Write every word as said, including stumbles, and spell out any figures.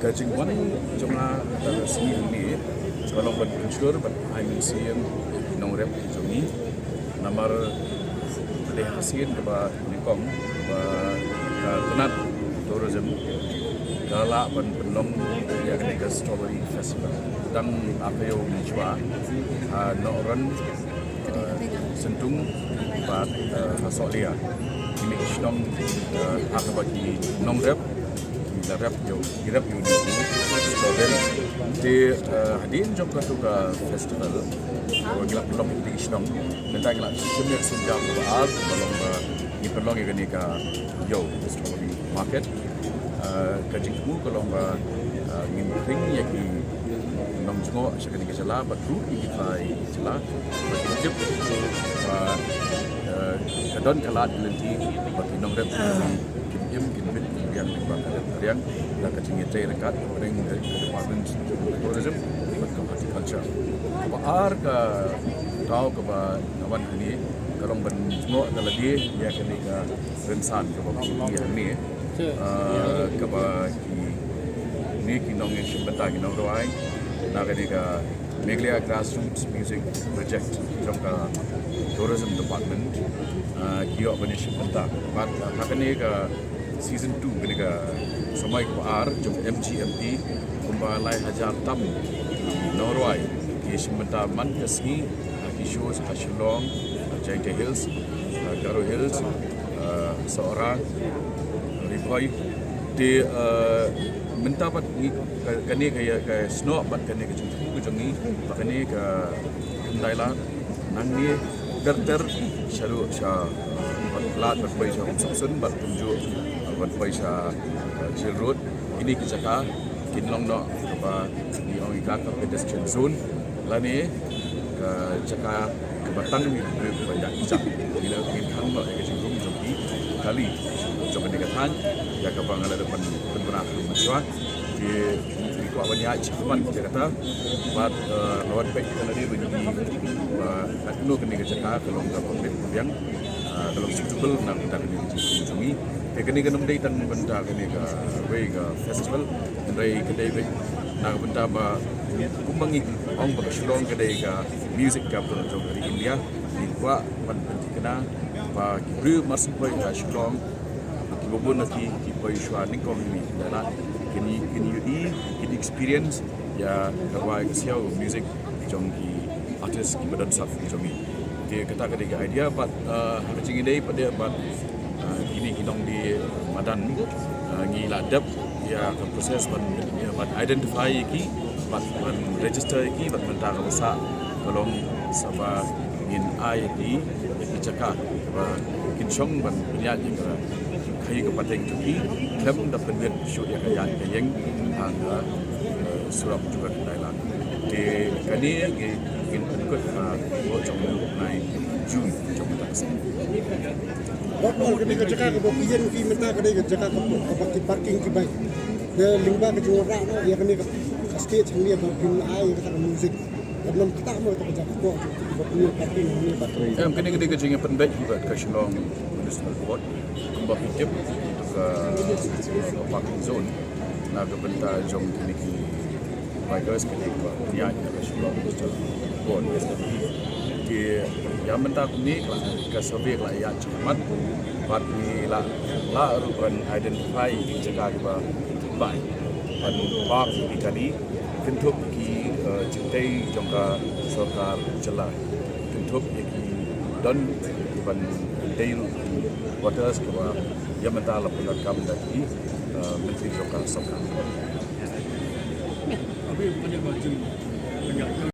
Ka jingwan jong nga ha ka sngi hangne ka long ban pynshlur bad ai mynsiem ïa ki nongrep jong ngi. Namar ka dei ha ka sien kaba nyngkong ba ka tnat tourism ka lah ban pynlong ïa kane ka Strawberry Festival. Dang arphew snem mynshuwa ha Nohron, eh, Syntung bad, eh, ha Sohliya. Kine ki shnong, eh, ha kaba ki nongrep ki la rep ïa u, ki rep ïa u strawberry. Te, eh, hadien jong katu ka festival, eh, ngi la pynlong ïa kine ki shnong. Mynta ngi la shim ïa ka sienjam kaba ar, kaba long ba ngi pynlong ïa kane ka, ïa u strawberry market. Eh, ka jingthmu ka long ba, eh, ngin khring ïa ki nongjngoh sha kane ka jylla bad ruh ïa ki trai jylla. Bad ngi tip ba, eh, ka don ka lad ka lynti ba ki nongrep kin im, kin bit, kin riang lyngba ka rep ka riang da ka jingïatei ryngkat hapdeng ka Department of Tourism bad ka Horticulture. Kaba ar ka daw kaba nga wan hangne ka long ban jngoh da lade ïa kane ka rynsan kaba phi ïohi hangne. Ah, kaba kine ki nongïashim bynta, ki nongrwai na kane ka Meghalaya Grassroots Music Project jong ka Tourism Department, ah, ki ïoh ban ïashim bynta. Bad, ah, ha kane ka season two, kane ka samoi kaba ar jong M G M P, kumba lai hajar tam nongrwai ki ïashim bynta man ka sngi, ah, ki shows ha Shillong, ha Jaintia Hills, ha Garo Hills, ah, Sohra, Ri Bhoi. Te, ah, mynta pat ngi, ka, kane ka, ka snoh bad kane ka jingthmu ka jong ngi ba kane ka Khyndailad nangne ter ter sha ruh sha, ah, Lad ban poi sha Umsoksun bad kumjuh, ah, ban poi sha, ah, Jail Road. Kine ki jaka kin long noh kaba ngi ong ïa ka, ka pedestrian zone lane ka jaka kaba tang ïa ki briew kiba ïaid ki jaka. Ngi la, ngin khang noh ïa ka jingrung jong ki kali jong kane ka thaiñ ïa kaba nga la dep ban pynbna ha mynshuwa. Te ngi kwah ban ïaid sha khmat ïa kata bad, eh, la wan peit ïa ka lade ba ngi, ba katno kane ka jaka ka long kaba bit biang, eh, ka long suitable na ka bynta kane ka jingthmu jong ngi. Te kane kam dei tang na ka bynta kane kawei ka festival, hynrei ka dei beit na ka bynta ba kumba ngi ong ba ka Shillong ka dei ka music capital jong ka ri India. Ngi kwah ban pynthikna ba ki briew marsien poi ha Shillong, kiba bun na ki, ki poi shuwa nyngkong hangne, da la kin, kin ïohi, kin experience ïa ka rwai ka siaw, music jong ki artist kiba don saf jong ngi. Te kata ka dei ka idea bad, ah, ha ka jingïadei pat de bad, ah, kine ki nongdie madan, ah, ngi la dep ïa ka process ban, ïa ban identify ïa ki bad ban register ïa ki bad mynta kaba sah ka long sa ba ngin ai ïa ki ïa ki jaka ba kin shong ban pynïaid ïa ka khaïi ka pateng jong ki khlem da pynwit shuh ïa ka ïaid ka ïeng ha ka, eh, surok jong ka Khyndailad. Te kane ngi, ngin pynkut ha ka por jong u bnai June jong mynta ka snem. Wat ong kane ka jaka kaba phi ïeng phi mynta ka dei ka jaka kaba, kaba ki parking ki bike. Te lyngba ka jingwanrah noh ïa kane ka, ka stage hangne ba phin ai ïa kata ka music. Em, kane ka dei ka jingpynbeit jong ka Shillong Municipal Board kumba phi tip, ka, ka parking zone na ka bynta jong kine ki bikers, kine kiba ïaid na ka Shillong Municipal Board, S M B. Ki ïa mynta kumne ka, ka survey ka la ïaid shakhmat bad ngi la, la ruh ban identify ki jaka kiba bha ban park ki kali. Kynthup ki, eh, jingtei jong ka sorkar jylla, kynthup ïa ki don ban tei ruh ki quarters kiba ïa mynta la pyndonkam da ki, eh, myntri jong ka sorkar.